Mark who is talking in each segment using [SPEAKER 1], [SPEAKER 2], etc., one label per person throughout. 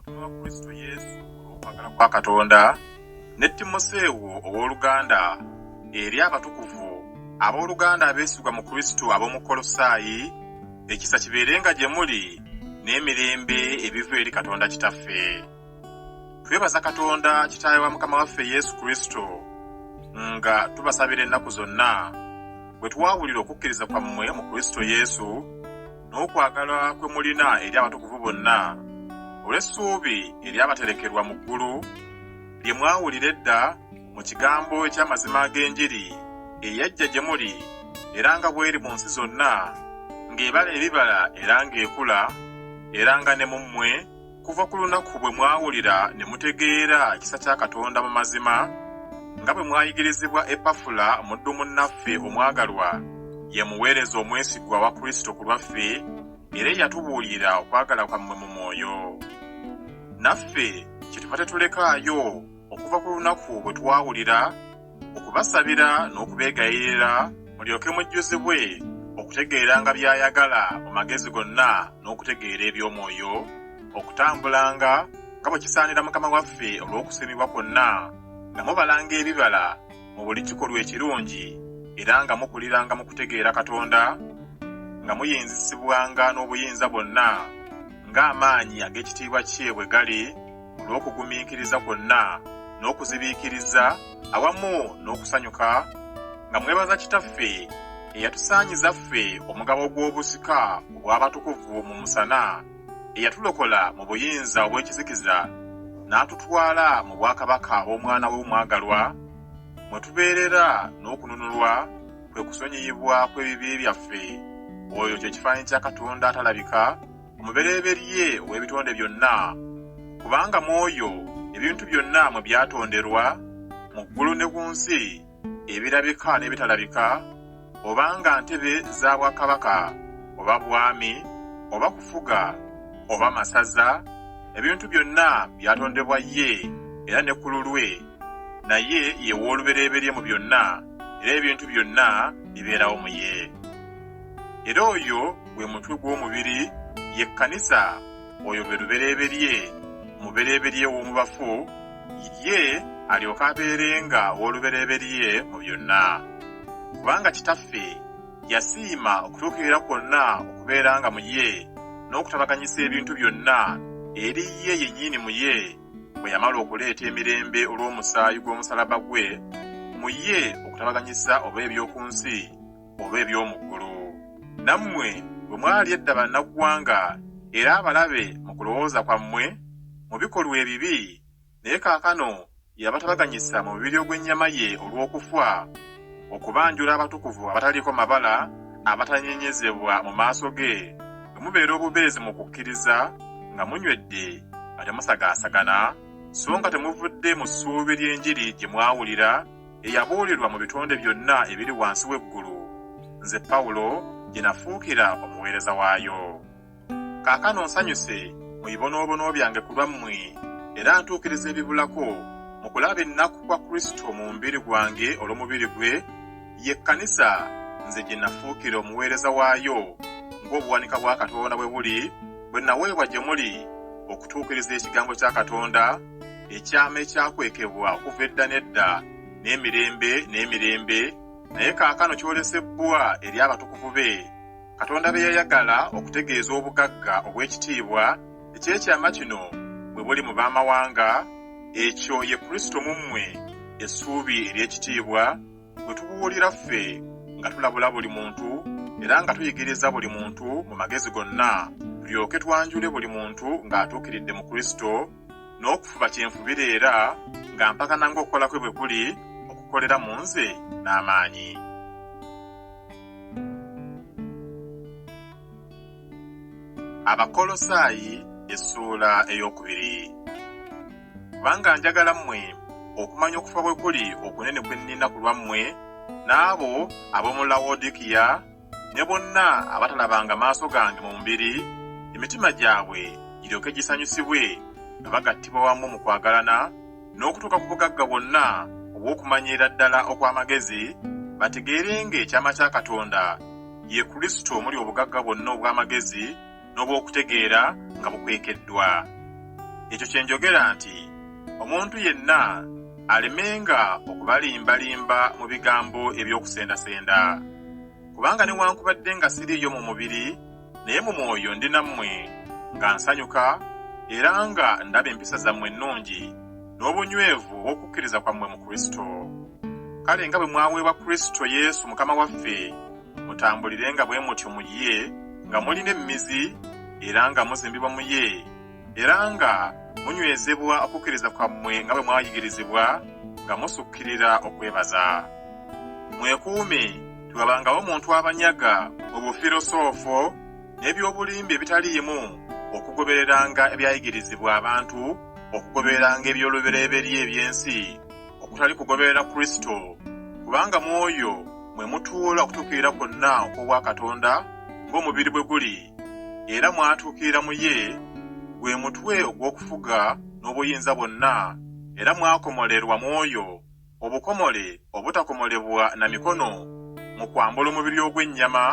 [SPEAKER 1] Omutume wa Kristo Yesu olw'okwagala kwa Katonda, ne Timoseewo owooluganda, eri abatukuvu, abooluganda abeesigwa mu Kristo ab'omu Kkolosaayi, ekisa kibeerenga gye muli n'emirembe ebiva eri Katonda Kitaffe. Twebaza Katonda Kitaawe wa Mukama waffe Yesu Kristo nga tubasabira ennaku zonna, bwe twawulira okukkiriza kwammwe mu Kristo Yesu n'okwagala kwe mulina eri abatukuvu bonna, olw'essuubi eryabaterekerwa mu ggulu, lye mwawulira edda mu kigambo eky'amazima ag'enjiri eyajja gye muli era nga bw'eri mu nsi zonna, ng'ebala ebibala era ng'ekula, era nga ne mu mmwe, kuva ku lunaku bwe mwawulira ne mutegeera ekisa kya Katonda mu mazima, nga bwe mwayigirizibwa Epafula muddu munnaffe omwagalwa, ye muweereza omwesigwa wa Kristo ku lwaffe, era eyatubuulira okwagala kwammwe mu mwoyo. Naffe kyetuva tetulekaayo okuva ku lunaku bwe twawulira, okubasabira n'okubeegayirira mulyoke mujjuzibwe okutegeeranga by'ayagala mu magezi gonna n'okutegeera eby'omwoyo, okutambulanga nga bwe kisaanira Mukama waffe olw'okusiimibwa kwonna, nga mubalanga ebibala mu buli kikolwa ekirungi, era nga mukuliranga mu kutegeera Katonda, nga muyinzisibwanga n'obuyinza bwonna, ng'amaanyi ag'ekitiibwa kye bwe gali, olw'okugumiikiriza kwonna n'okuzibiikiriza awamu n'okusanyuka, nga mwebaza Kitaffe eyatusaanyiza ffe omugabo gw'obusika obw'abatukuvu mu musana, eyatulokola mu buyinza obw'ekizikiza n'atutwala mu bwakabaka obw'Omwana we omwagalwa, mwe tubeerera n'okununulwa, kwe kusonyiyibwa kw'ebibi byaffe. Oyo kye kifaananyi kya Katonda atalabika, omubereberye ow'ebitonde byonna, kubanga mu oyo ebintu byonna mwe byatonderwa, mu ggulu ne ku nsi, ebirabika n'ebitalabika, oba nga ntebe za bwakabaka, oba bwami, oba kufuga, oba masaza, ebintu byonna byatondebwa ye era ne ku lulwe, naye ye w'olubereberye mu byonna, era ebintu byonna bibeerawo mu ye. Era oyo gwe mutwe gw'omubiri, ye kkanisa, oyo lwe lubereberye, omubereberye w'omu bafu, ye alyoke abeerenga ow'olubereberye mu byonna. Kubanga Kitaffe yasiima okutuukirira kwonna okubeeranga mu ye, n'okutabaganyisa ebintu byonna eri ye yennyini mu ye, bwe yamala okuleeta emirembe olw'omusaayi gw'omusaalaba gwe, mu ye okutabaganyisa oba eby'oku nsi oba eby'omu ggulu. Nammwe bwe mwali edda bannaggwanga era abalabe mu kulowooza kwammwe mu bikolwa ebibi, naye kaakano yabatabaganyisa mu mubiri ogw'ennyama ye olw'okufa, okubanjula abatukuvu abataliiko mabala, abatanyenyezebwa mu maaso ge, bwe mubeera obubeezi mu kukkiriza, nga munywedde, nga temusagaasagana, so nga temuvudde mu ssuubi ly'enjiri gye mwawulira, eyabuulirwa mu bitonde byonna ebiri wansi w'eggulu, nze Pawulo gye nafuukira omuweereza waayo. Kaakano nsanyuse mu bibonoobono byange ku lwammwe, era ntuukiriza ebibulako mu kulaba ennaku kwa Kristo mu mubiri gwange olw'omubiri gwe, ye kkanisa, nze gye nafuukira omuweereza waayo, ng'obuwanika bwa Katonda bwe buli, bwe naweebwa gye muli okutuukiriza ekigambo kya Katonda, ekyama ekyakwekebwa okuva edda n'edda n'emirembe n'emirembe, naye kaakano kyolesebbwa eri abatukuvu be, Katonda be yayagala okutegeeza obugagga obw'ekitiibwa eky'ekyama kino bwe buli mu b'amawanga, ekyo ye Kristo mu mmwe, essuubi ery'ekitiibwa, gwe tubuulira ffe nga tulabula buli muntu era nga tuyigiriza buli muntu mu magezi gonna, tulyoke twanjule buli muntu ng'atuukiridde mu Kristo, n'okufuba kye nfubira era nga mpakana ng'okukola kwe bwe kuli okukolera mu nze n'amaanyi. Abakkolosaayi essuula ey'okubiri. Kubanga njagala mmwe okumanya okufa bwe kuli okunene kwe nnina ku lwammwe n'abo ab'omu Lawodikiya ne bonna abatalabanga maaso gange mu mubiri, emitima gyabwe giryoke gisanyusibwe nga bagattibwa wamu mu kwagalana, n'okutuuka ku bugagga bwonna obw'okumanyira ddala okw'amagezi, bategeerenga ekyama kya Katonda, ye Kristo omuli obugagga bwonna obw'amagezi n'obw'okutegeera nga bukwekeddwa. Ekyo kye njogera nti omuntu yenna alemenga okubalimbalimba mu bigambo eby'okusendasenda. Kubanga newankubadde nga siriiyo mu mubiri, naye mu mwoyo ndi nammwe, nga nsanyuka era nga ndaba empisa zammwe ennungi n'obunywevu obw'okukkiriza kwammwe mu Kristo. Kale nga bwe mwaweebwa Kristo Yesu Mukama waffe, mutambulirenga bwe mutyo mu ye, nga mulina emmizi era nga muzimbibwa mu ye, era nga munywezebwa okukkiriza kwammwe nga bwe mwayigirizibwa, nga musukkirira okwebaza. Mwekuume tewabangawo muntu abanyaga mu bufirosoofo n'eby'obulimba ebitaliimu, okugobereranga ebyayigirizibwa abantu, okugobereranga eby'olubereberye eby'ensi, okutali kugoberera Kristo, kubanga mu oyo mwe mutuula okutuukirira kwonna okw'obwakatonda ng'omubiri bwe guli, era mwatuukirira mu ye, gwe mutwe ogw'okufuga n'obuyinza bwonna, era mwakomolerwa mu oyo obukomole obutakomolebwa na mikono, mu kwambula omubiri ogw'ennyama,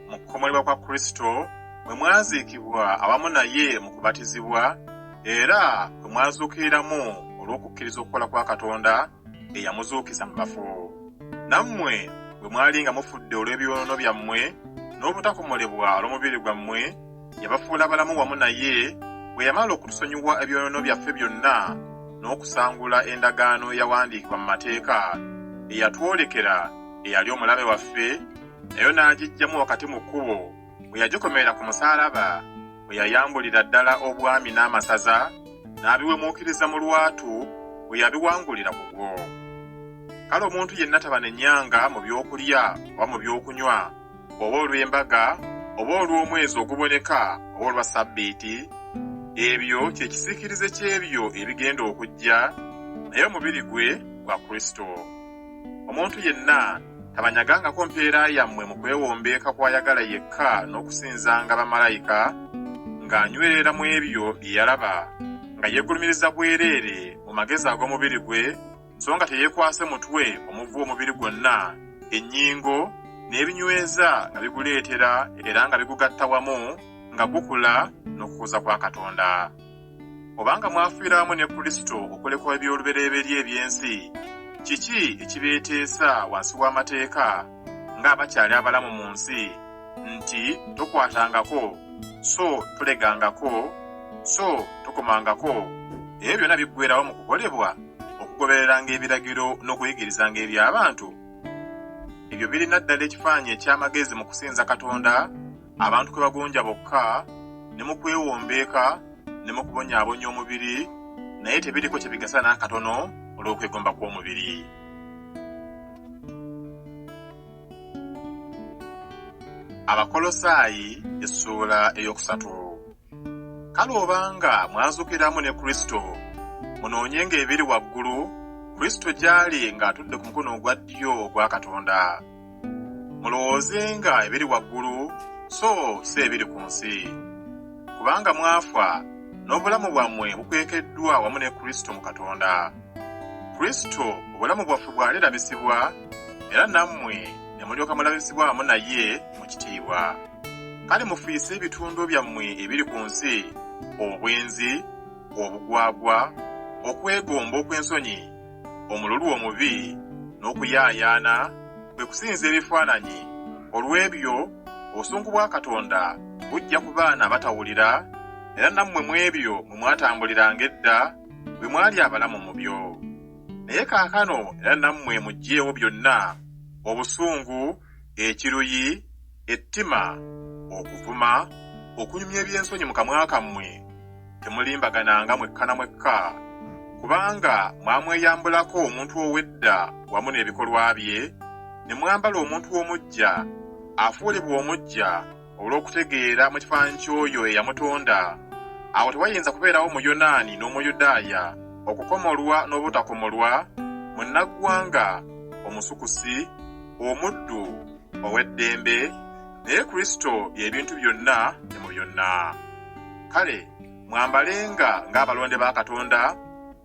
[SPEAKER 1] mu kukomolebwa kwa Kristo, mwe mwaziikibwa awamu naye mu kubatizibwa, era mwe mwazuukiriramu olw'okukkiriza okukola kwa Katonda eyamuzuukiza mu bafu. Nammwe bwe mwali nga mufudde olw'ebyonoono byammwe n'obutakomolebwa olw'omubiri gwammwe, yabafuula balamu wamu naye bwe yamala okutusonyiwa ebyonoono byaffe byonna n'okusangula endagaano eyawandiikibwa mu mateeka eyatwolekera eyali omulabe waffe, nayo n'agiggyamu wakati mu kkubo bwe yagikomerera ku musaalaba, bwe yayambulira ddala obwami n'amasaza, n'abiwemuukiriza mu lwatu bwe yabiwangulira ku gwo. Kale omuntu yenna tabanenyanga mu by'okulya oba mu by'okunywa, oba olw'embaga, oba olw'omwezi oguboneka, oba olwa ssabbiiti, ebyo kye kisiikirize ky'ebyo ebigenda okujja, naye omubiri gwe gwa Kristo. Omuntu yenna tabanyagangako mpeera yammwe mu kwewombeeka kw'ayagala yekka n'okusinzanga bamalayika, ng'anywerera mu ebyo bye yalaba, nga yeegulumiriza bwereere mu magezi ag'omubiri gwe, so nga teyeekwase mutwe omuva omubiri gwonna, ennyingo n'ebinyweza nga biguleetera era nga bigugatta wamu nga gukula n'okukuza kwa Katonda. Obanga mwafiira wamu ne Kristo okulekwa eby'olubereberye eby'ensi, kiki ekibeeteesa wansi w'amateeka ng'abakyali abalamu mu nsi, nti tokwatangako, so tolegangako, so tokomangako, ebyo byonna biggweerawo mu kukolebwa okugobereranga ebiragiro n'okuyigirizanga eby'abantu? Ebyo birina ddala ekifaananyi eky'amagezi mu kusinza Katonda, abantu kwe bagonja bokka, ne mu kwewombeeka, ne mu kubonyaabonya omubiri, naye tebiriko kye bigasa n'akatono olw'okwegomba kw'omubiri. Abakolosaayi essuula eyokusatu. Kale obanga mwazuukiramu ne Kristo, munoonyenga ebiri waggulu, Kristo gy'ali ng'atudde ku mukono ogwa ddyo ogwa Katonda. Mulowoozenga ebiri waggulu, so si ebiri ku nsi. Kubanga mwafa, n'obulamu bwammwe bukwekeddwa wamu ne Kristo mu Katonda. Kristo obulamu bwaffe bw'alirabisibwa, era nammwe ne mulyoka mulabisibwa wamu naye mu kitiibwa. Kale mufiise ebitundu byammwe ebiri ku nsi, obwenzi, obugwagwa, okwegomba okw'ensonyi, omululu omubi, n'okuyaayaana, kwe kusinza ebifaananyi. Olw'ebyo, obusungu bwa Katonda bujja ku baana abatawulira, era nammwe mu ebyo mwe mwatambuliranga edda, bwe mwali abalamu mu byo. Naye kaakano era nammwe muggyeewo byonna, obusungu, ekiruyi, ettima, okuvuma, okunyumya eby'ensonyi mu kamwa kammwe. Temulimbagananga mwekka na mwekka, kubanga mwamweyambulako omuntu ow'edda wamu n'ebikolwa bye, ne mwambala omuntu omuggya, afuulibwa omuggya olw'okutegeera mu kifaananyi ky'oyo eyamutonda. Awo tewayinza kubeerawo Muyonaani n'Omuyudaaya, okukomolwa n'obutakomolwa, munnaggwanga, Omusukusi, omuddu, ow'eddembe, naye Kristo bye bintu byonna ne mu byonna. Kale mwambalenga ng'abalonde ba Katonda,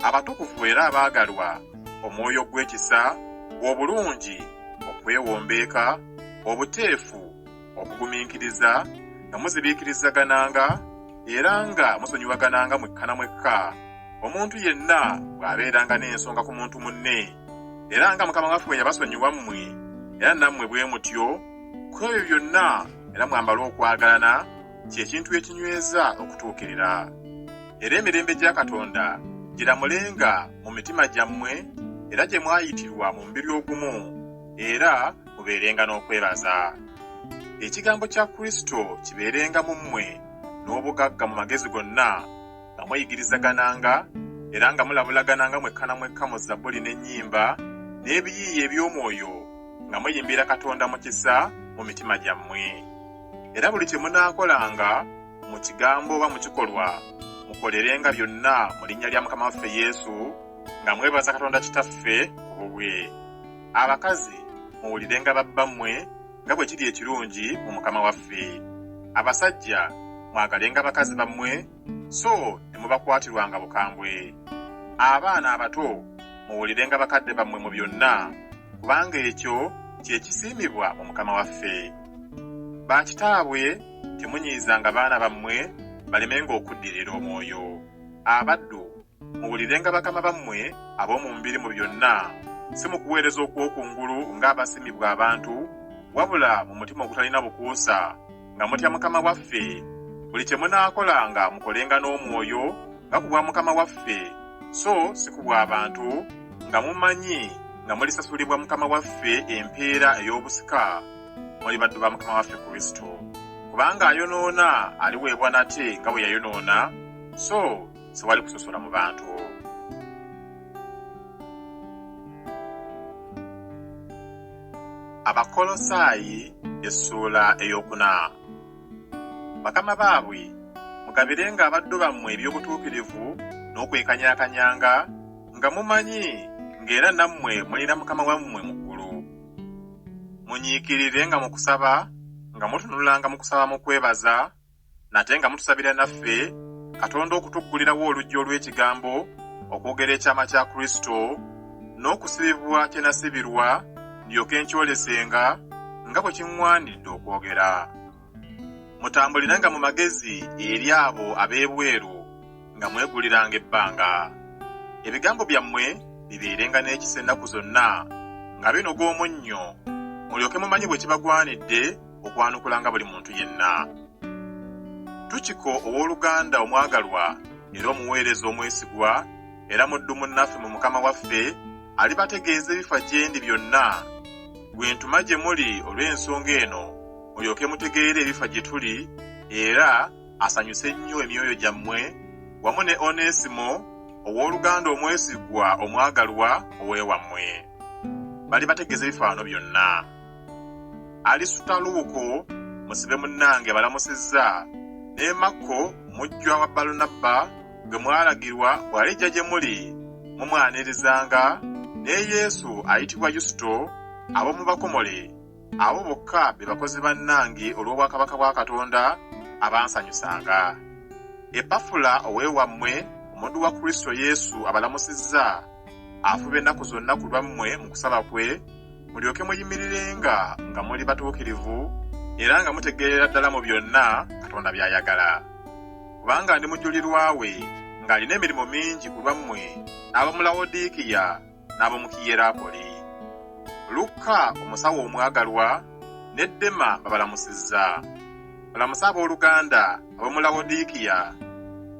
[SPEAKER 1] abatukuvu era abaagalwa, omwoyo ogw'ekisa, obulungi, okwewombeeka, obuteefu, okugumiikiriza, nga muzibiikirizagananga, era nga musonyiwagananga mwekka na mwekka, omuntu yenna bw'abeeranga n'ensonga ku muntu munne. Era nga Mukama waffe bwe yabasonyiwa mmwe, era nammwe bwe mutyo, ku ebyo byonna era mwambale okwagalana, kye kintu ekinyweza okutuukirira. Era emirembe gya Katonda giramulenga mu mitima gyammwe, era gye mwayitirwa mu mubiri ogumu, era mubeerenga n'okwebaza. Ekigambo kya Kristo kibeerenga mu mmwe n'obugagga mu magezi gonna, nga muyigirizagananga era nga mulabulagananga mwekka na mwekka mu zabbuli n'ennyimba n'ebiyiiye eby'omwoyo, nga muyimbira Katonda mu kisa mu mitima gyammwe. Era buli kye munaakolanga mu kigambo oba mu kikolwa, mukolerenga byonna mu linnya lya Mukama waffe Yesu, nga mwebaza Katonda Kitaffe ku bubwe. Abakazi, muwulirenga babbammwe nga bwe kiri ekirungi mu Mukama waffe. Abasajja, mwagalenga bakazi bammwe, so temubakwatirwanga bukambwe. Abaana abato, muwulirenga bakadde bammwe mu byonna, kubanga ekyo kye kisiimibwa mu Mukama waffe. Bakitaabwe, temunyiizanga baana bammwe, balemenga okuddirira omwoyo. Abaddu, Muwulirenga bakama bammwe ab'omu mubiri mu byonna, si mu kuweereza okw'okungulu ng'abasiimibwa abantu, wabula mu mutima ogutalina bukuusa, nga mutya Mukama waffe. Buli kye munaakolanga mukolenga n'omwoyo, nga ku bwa Mukama waffe, so si ku bwa bantu, nga mumanyi nga mulisasulibwa Mukama waffe empeera ey'obusika, muli baddu ba Mukama waffe Kristo. Kubanga ayonoona aliweebwa nate nga bwe yayonoona, so sewali kusosola mu bantu. Abakkolosaayi essuula ey'okuna. Bakama baabwe, mugabirenga abaddu bammwe eby'obutuukirivu n'okwekanyaakanyanga, nga mumanyi ng'era nammwe mulina Mukama wammwe mu ggulu. Munyiikirirenga mu kusaba, nga mutunulanga mu kusaba mu kwebaza, nate nga mutusabira naffe, Katonda okutuggulirawo oluggi olw'ekigambo, okwogera ekyama kya Kristo, n'okusibibwa kye nasibirwa, ndyoke nkyolesenga, nga bwe kiŋŋwanidde okwogera. Mutambulirenga mu magezi eri abo ab'ebweru, nga mweguliranga ebbanga. Ebigambo byammwe bibeerenga n'ekisa ennaku zonna, nga binoga omunnyo, mulyoke mumanye bwe kibagwanidde okwanukulanga buli muntu yenna. Tukiko ow'oluganda omwagalwa era omuweereza omwesigwa era muddu munnaffe mu Mukama waffe alibategeeza ebifa gye ndi byonna, gwe ntuma gye muli olw'ensonga eno mulyoke mutegeere ebifa gye tuli era asanyuse nnyo emyoyo gyammwe wamu ne Onesimo ow'oluganda omwesigwa omwagalwa ow'ewammwe. Balibategeeza ebifa wano byonna. Alisutaluuko musibe munnange abalamusizza, ne Makko mujjwa wa Balunabba gwe mwalagirwa bw'alijja gye muli mumwanirizanga, ne Yesu ayitibwa Yusito, ab'omu bakomole, abo bokka be bakozi bannange olw'obwakabaka bwa Katonda abansanyusanga. Epafula ow'ewammwe, omuddu wa Kristo Yesu abalamusizza, afuba ennaku zonna ku lwammwe mu kusaba kwe, mulyoke muyimirirenga nga muli batuukirivu era nga mutegeerera ddala mu byonna Katonda by'ayagala. Kubanga ndi mujulirwa we ng'alina emirimu mingi ku lwammwe n'ab'omu Lawodiikiya n'ab'omu Kiyerapoli. Lukka omusawo omwagalwa ne Dema babalamusizza. Balamuse abooluganda ab'omu Lawodiikiya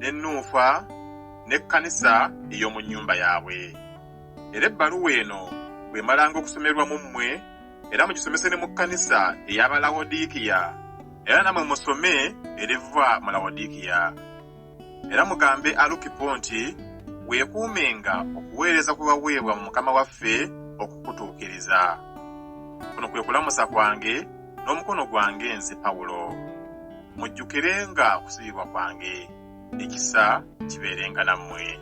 [SPEAKER 1] ne Nuufa n'ekkanisa ey'omu nnyumba yaabwe. Era ebbaluwa eno bw'emalanga okusomerwa mu mmwe, era mugisomese ne mu kkanisa ey'Abalawodiikiya, era nammwe musome eriva mu Lawodiikiya. Era mugambe Alukipo nti, Weekuumenga okuweereza kwe waweebwa mu Mukama waffe okukutuukiriza. Kuno kwe kulamusa kwange n'omukono gwange nze Pawulo. Mujjukirenga okusibibwa kwange. Ekisa kibeerenga nammwe.